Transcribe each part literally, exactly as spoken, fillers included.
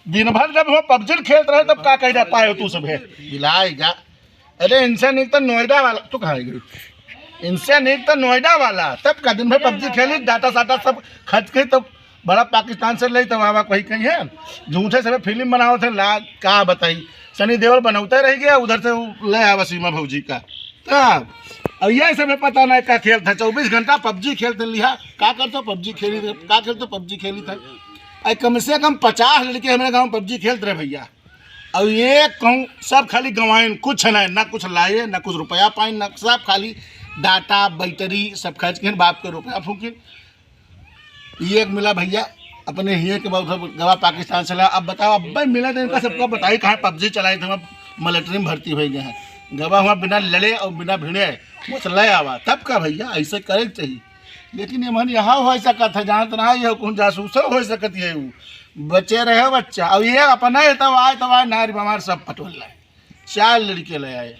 दिन भर जब हम पबजी खेलत रहे, तब का कह जा पाए तू सब है? बिलाई जा। अरे, इनसे नीक तो नोएडा वाला, तू कहाँ गई? इनसे नीक तो नोएडा वाला, तब का दिन भर पबजी खेली, डाटा साटा सब खर्च करी, तब बड़ा पाकिस्तान से ले, तब आवा कोई कहीं है, झूठे से फिल्म बनावत है, ला का बताई, सनी देओल बनौते रह गया, उधर से उ ले आवा सीमा भौजी का। तब अब ये सब पता नहीं का खेल था, चउबीस घंटा पबजी खेलते लिहा, का करते पबजी खेली थे, का खेलते पबजी खेली था। आई कम से कम पचास लड़के हमारे गाँव पबजी खेलते रहे भैया। अब ये कहूँ सब खाली गंवाइन, कुछ नहीं, ना कुछ लाए, ना कुछ रुपया पाइन, ना सब खाली डाटा, बैटरी सब खर्च किन, बाप के रुपया फूकिन। ये एक मिला भैया, अपने हिये के बहुत गवा पाकिस्तान से ला। अब बताओ, अब भाई मिला तो इनका सबको बताई कहाँ पबजी चलाई थे, हम मिलिट्री में भर्ती हो गए हैं। गवा हुआ बिना लड़े और बिना भिड़े, बस ले आवा, तब का भैया ऐसे करे के चाहिए। लेकिन ये मन यहाँ हो सकत है, जानत ना ये कौन जासूस हो सकत है, वो बचे रहे बच्चा। अब ये अपना है तब आए, तब आए, नारी बीमार सब पटोल लाए, चार लड़के ले आए।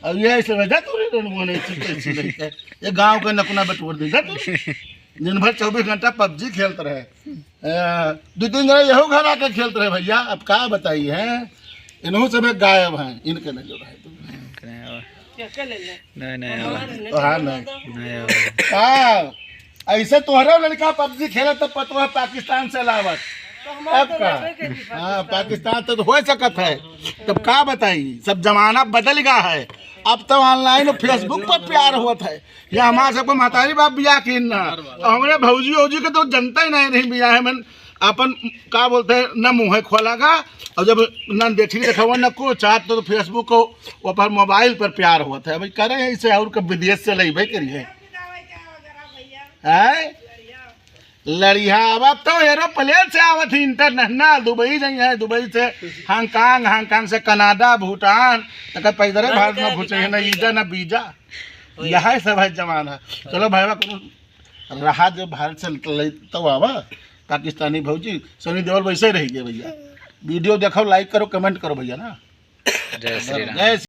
अब ये ऐसे में जा तू रे, रन बोने ऐसी कैसी लड़के, ये गाँव का नकुना बटोर दे, जा तू। दिन भर चउबीस घंटा पबजी खेलत रहे। अ, दू तीन जना यहू घर आके खेलत रहे भैया, अब का बताई है, इनहू सब गायब हैं, इनके नहीं जो रहे तू। नहीं, नहीं, आवा। तो हाँ, नहीं। नहीं, आवा। का? ऐसे तोहरे लड़का पबजी खेलत तो पतवा पाकिस्तान से लावत। अब का? हाँ, पाकिस्तान तो, तो हो सकत है। तब का बताई, सब जमाना बदल गया है। अब तो online और Facebook पर प्यार होत है। या हमार सबको महतारी बाप बियाह किन ना, तो हमरे भौजी औजी के तो जनता ही नहीं, नहीं बियाह है। मन अपन का बोलते हैं, न मुँह खोला का, और जब न देखी देखावा, न कुछ, आज तो Facebook को, वो पर मोबाइल पर प्यार होत है। भाई करे ऐसे और कब विदेश से लई भाई करी है, हैं? लड़िया, अब तो एरोप्लेन से आवत ही, international, दुबई जाई है, दुबई से हांगकांग, हांगकांग से कनाडा, भूटान, तक पैदल भारत में घुसे है, ना ईजा ना बीजा। यह सब है जमाना। चलो भाई, कोनो रहा जो भारत से ले तो आवा, पाकिस्तानी भौजी, सनी देओल वैसे ही रह गए भैया। वीडियो देखो, like करो, comment करो भैया ना। जय श्री राम। जय